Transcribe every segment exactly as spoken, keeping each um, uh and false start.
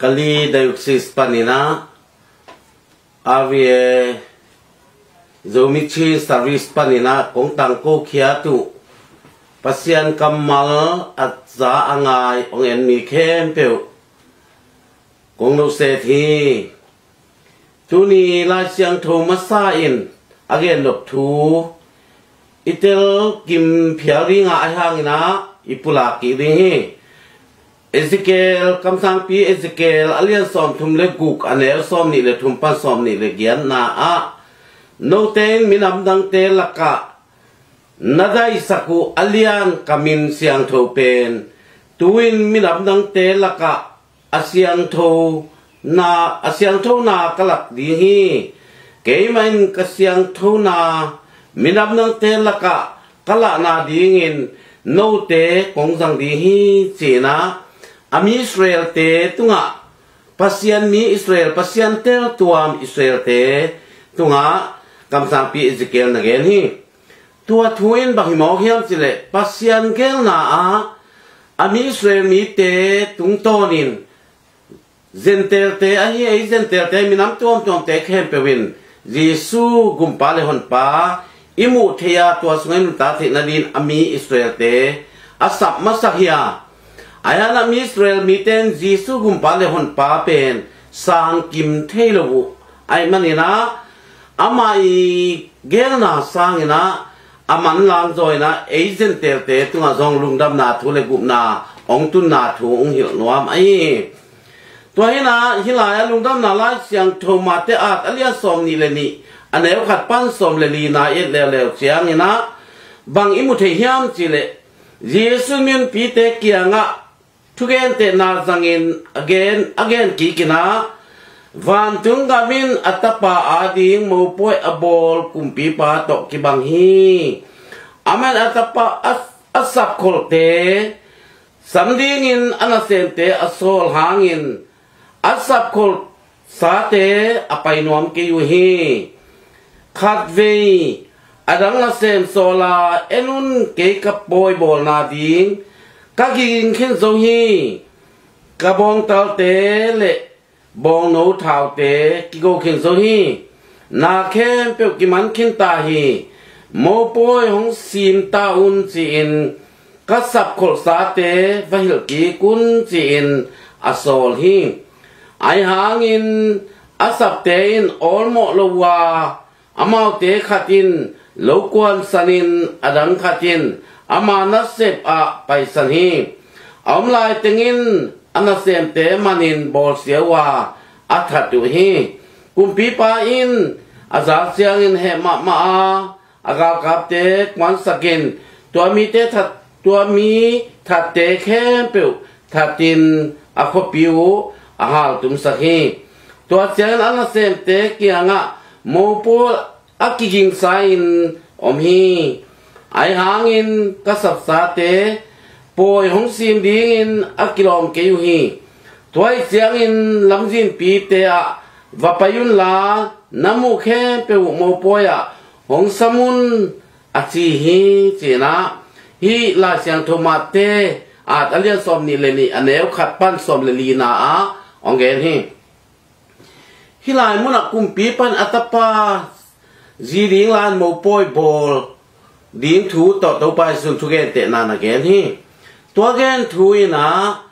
Kalay Diocese panin ah, R V A Zomi Chin Service panin ah kong tangko khiat uh Pasian kammal a za a ngai hong en mi khempeuh kong noset hi. Tuni Lai Siangtho masa in a gen nop thu i tel kim phial ding a, ahi hangin ah i pulak kik ding hi. Ezekiel, kamsangpi Ezekiel a lian sawmthum le guk, a neu sawmnih le thum pan sawmnih le giatna ah, note in minam dangte lakah na daisak uh a lian ka min siangtho pen tu-in minam dangte lakah a siangtho na, a siangthona ka lak ding hi. Keimah in ka siangthona minam dangte lakah ka lahna dingin note kong zang ding hi, ci-in ah a mi Israel-te tungah, Pasian mi Israel, Pasian teltuam Israel-te tungah kamsangpi Ezekiel na gen hi. Tua thu in bang hi mawk hiam cih leh, Pasian geelna ah a mi Israel mite tungtawnin Gentile-te ahi, ei Gentile-te, minam tuamtuamte khempeuh in Jesu gumpa le honpa i muh theih a, tua sungah i nuntak theih nadingin a mi Israel-te a sap masak hi a, ahi hang a mi Israel mite in Jesu gumpa le honpa pen sang kim thei lo uh ahih manin ah, amah i geelna sangin ah a manlang zaw in ah ei Gentile-te tungah zong lungdamna thu le gupna hong tunna thu hong hilh nuam ahi hi. Tua hi-in ah hih lai-ah Lungdamna Lai Siangtho Mate at a lian sawmnih le nih, a neu khat pan sawm le lina i et leuleu ciangin ah bang i mu thei hiam cih leh, Jesu in mipite kiangah thugentehna zangin a gen, a gen kik in ah, vantung gam in a tapa ading mopawi a bawl kumpipa tawh kibang hi. Amah in a tapa a, a sapkholhte sam dingin a nasemte a sawl hangin a sapkholh sate a pai nuam kei uh hi. Khatvei a dang nasem sawl a, en un, kei ka pawi bawlna ding ka kiging khin zo hi. Ka bawngtalte le bawngno thaute kigo khin zo hi. Na khempeuh kiman khin ta hi. Mopawi hong sim ta un, ci-in ka sapkholhsate va hilh kik un, ci-in a sawl hi. Ahi hangin a sapte in awlmawh lo uh a, amaute khat in lo kuansanin a dang khat in ama nasep ah paisan hi. A om laitengin a nasemte manin bawlsia uh a, a that uh hi. Kumpipa in a za ciangin heh mahmah a, a galkapte kuansakin tua mite that, tua mi thatte khempeuh thatin a khuapi uh a haltumsak hi. Tua ciangin a nasemte kiangah mopawi a kigingsa-in om hi. Ahi hangin ka sapsate pawi hong sim dingin a kilawm kei uh hi. Tua ahih ciangin lamzinpite ah va pai unla, na muh khempeuh uh mopawi ah hong sam un, a ci hi, ci-in ah hih Lai Siangtho Mate at a lian sawmnih le nih, a neu khat pan sawm le lina ah hong gen hi. Hih lai munah kumpipa in a tapa zi ding lan mopawi bawl ding thu tawh Topa Jesu in thugentehna na gen hi. Tua gen thu in ah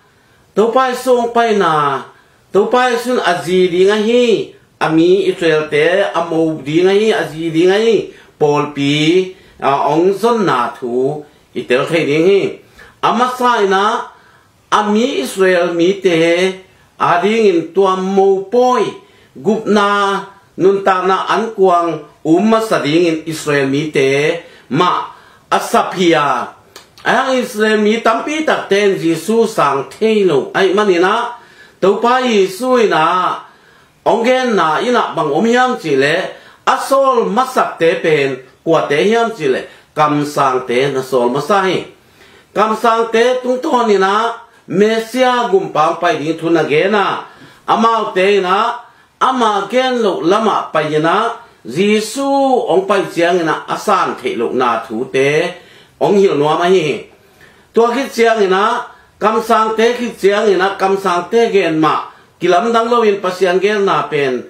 Topa Jesu hong paina, Topa Jesu in a zi ding ahi, a mi Israel-te a mo ding ahi, a zi ding ahi pawlpi a hong zonna thu i tel thei ding hi. A masa in ah a mi Israel mite adingin tua mopawi, gupna, nuntakna ankuang um masa dingin Israel mite mah a sap hi a, ahi hang Israel mi tampi takte in Jesu sang thei lo ahih manin ah Topa Jesu in ah hong genna in ah bang om hiam cih leh, a sawl masakte pen kuate hiam cih leh kamsangte na sawl masa hi. Kamsangte tungtawn in ah Messiah gumpa hong pai ding thu na gen a, amaute in ah ama gen loh lamah pai in ah Jesu hong pai ciangin ah a san theih lohna thute hong hilh nuam ahi hi. Tua khit ciangin ah kamsangte khit ciangin ah kamsangte gen mah kilamdang loin Pasian gelna pen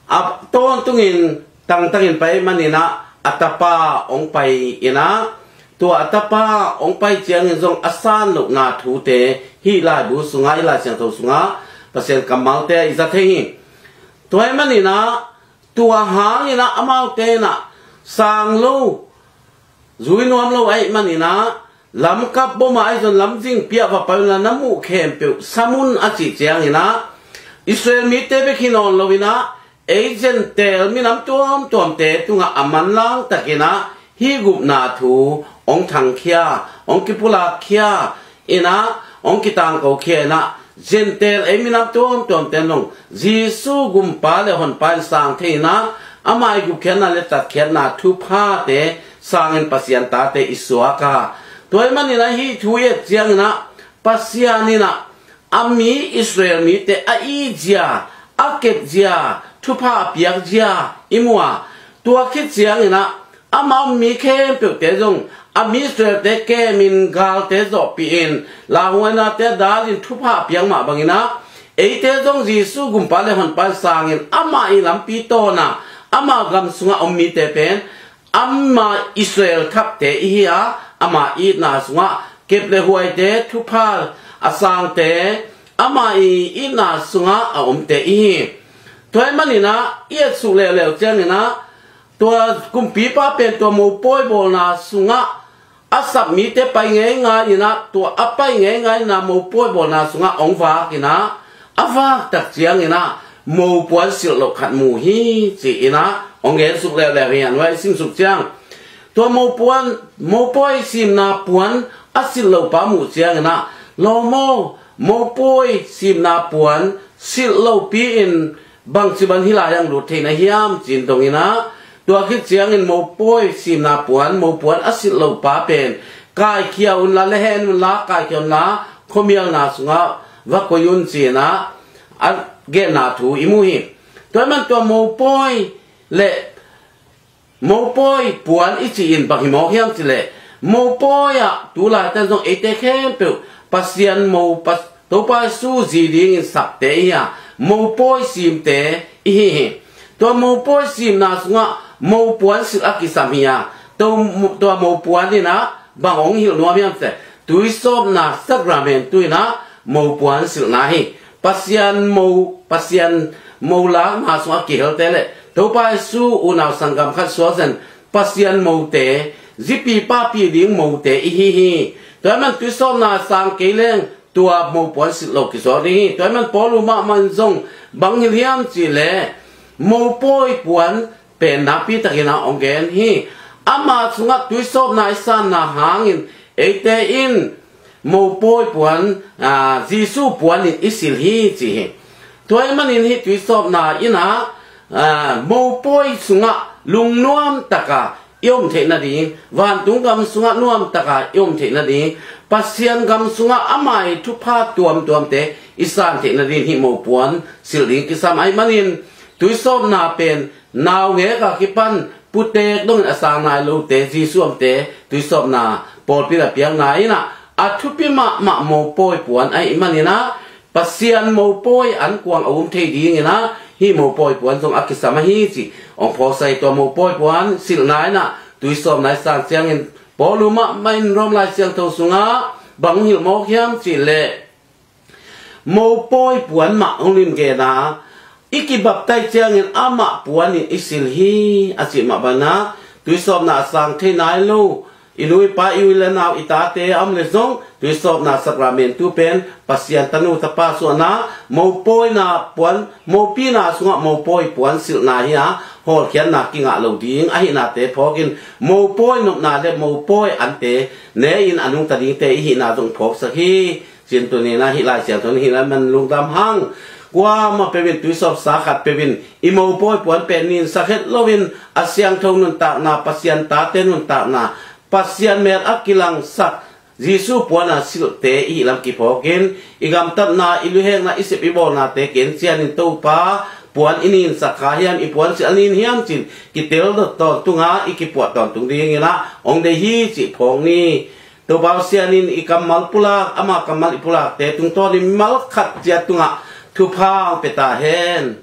a tawntungin tangtangin pai maninah a tapa hong pai inah, tua a tapa hong pai ciangin zong a san lohna thute hih laibu sungah, hih Lai Siangtho sungah Pasian kammalte ah i za thei hi. Tua ahih maninah tua hanginah amaute inah sang lo, zui nuam lo ahih maninah lamkap boma ahi zong lamzing piah va pai unla na muh khempeuh sam un a cih cianginah Israel mite bek hi nawn loinah ei Gentile minam tuamtuamte tungah a manlang takinah hih gupna thu hong thangkhia, hong kipulakkhia inah, hong kitangkokhia inah Gentile ei minam tuamtuamte nong Jesu gumpa le honpa in sang thei inah ama i gupkhiatna le tatkhiatna thuphate sangin Pasian tate i suak a. Tua ahih maninah hih thu i et cianginah Pasian inah a mi Israel mite a itzia, a kepzia, thupha a piakzia i mu a. Tua khit cianginah amau mi khempeuhte zong a mi Israelte kemin galte zawhpihin lauhuainate a dalin thupha a piak mah banginah eite zong Jesu gumpa le honpa in sangin amah i lampi tawna amah gam sungah om mite pen ama Israel thapte ihi a, ama itna sungah kep le huaite, thupha a sangte ama i itna sungah a omte ihi. Tua ahih maninah i etsuk leuleu cianginah tua kumpipa pen tua mopawi bawlna sungah a sap mite pai ngeingai inah, tua a pai ngeingai inah mopawi bawlna sungah hong vak inah, a vaktak cianginah mopuan silh loh khat mu hi ci-inah hong gensuk leuleu hi. A nuai i simsuk ciang tua mopuan, mopawi simna puan a silh lopa muh cianginah lawm aw, mopawi simna puan silh lopi-in bangci ban hih lai-ah lut theihna hiam ci-in dong inah, tua khit ciangin mopawi simna puan, mopuan a silh lopa pen kaikhia unla, lehen unla, kaikhia unla, khuamialna sungah va koih un ci-inah a genna thu i mu hi. Tua ahih man tua mopawi le mopawi puan i cih in bang hi mawk hiam cileh, mopawi ah tu laitakin zong eite khempeuh Pasian mo, Pas-, Topa Jesu zi dingin sakte ihi a, mopawi simte ihi hi. Tua mopawi simna sungah mopuan silh a kisam hi a, tua, tua mopuan inah bang hong hilh nuam hiam cileh, tuisawpna sakramentu inah mopuan silhna hi. Pasian mo, Pasian mo lakna sungah kihelte le Topa Jesu unau sanggam khat suakzen Pasian mote, zipi papi ding mote ihi hi. Tua ahih man tuisawpna sang kei leng tua mopuan silh lo kisuak ding hi. Tua ahih man Paul uh mahmah in zong bang hilh hiam cileh, mopawi puan pen nakpi takin a hong gen hi. Ama sungah tuisawpna i sanna hangin eite in mopawi puan, aa, Jesu puan in i silh hi ci hi. Tua ahih manin hih tuisawpna inah, aa, mopawi sungah lungnuam taka i om theih nading, vantung gam sungah nuam taka i om theih nading, Pasian gam sungah ama i thupha tuamtuamte i san theih nading hih mopuan silh ding kisam ahih manin tuisawpna pen naungek a kipan putek dongin a sang nai lote, Jesu omte tuisawpna pawlpi in a piakna inah a thupi mahmah mopawi puan ahih maninah Pasian mopawi ankuang a um thei dinginah hih mopawi puan zong a kisam ahi cih hong phawksak hi. Tua mopawi puan silhna inah tuisawpna i san ciangin Paul uh mahmah in Rom Lai Siangtho sungah bang hong hilh mawk hiam cileh, mopawi puan mah hong limgen a, i kibaptaih ciangin amah puan in i silh hi a cih mah banah, tuisawpna a sang thei nai lo i nu i pa, i u i le nau, i tate a om le zong tuisawpna sakramentu pen Pasian tanu tapa suahna, mopawina puan, mopina sungah mopawi puan silhna hi a, hawlkhiatna kingah lo ding ahihnate phawkin mopawi nopna le mopawi ante ne-in a nungta dingte ihihna zong phawksak hi. Cin tuninah hih Lai Siangtho in hih lai man lungdam hang. Kuamah peuhin tuisawpsa khat peuhin i mopawi puan pen ninsak het loin a siangtho nuntakna, Pasian tate nuntakna, Pasian mel a kilangsak Jesu puana silhte ihih lam kiphawkin i gamtatna, i luhekna, i sep i bawlnate kencianin Topa puan i ninsak kha hiam, i puan silh a nin hiam cin kitel dot tawntunga i kipuah tawntung dinginah hong deih hi cih phawk ni. Topa Pasian in i kammal pulak, ama kammal i pulakte tungtawnin mimal khat ciat tungah Thupha hong pia ta hen.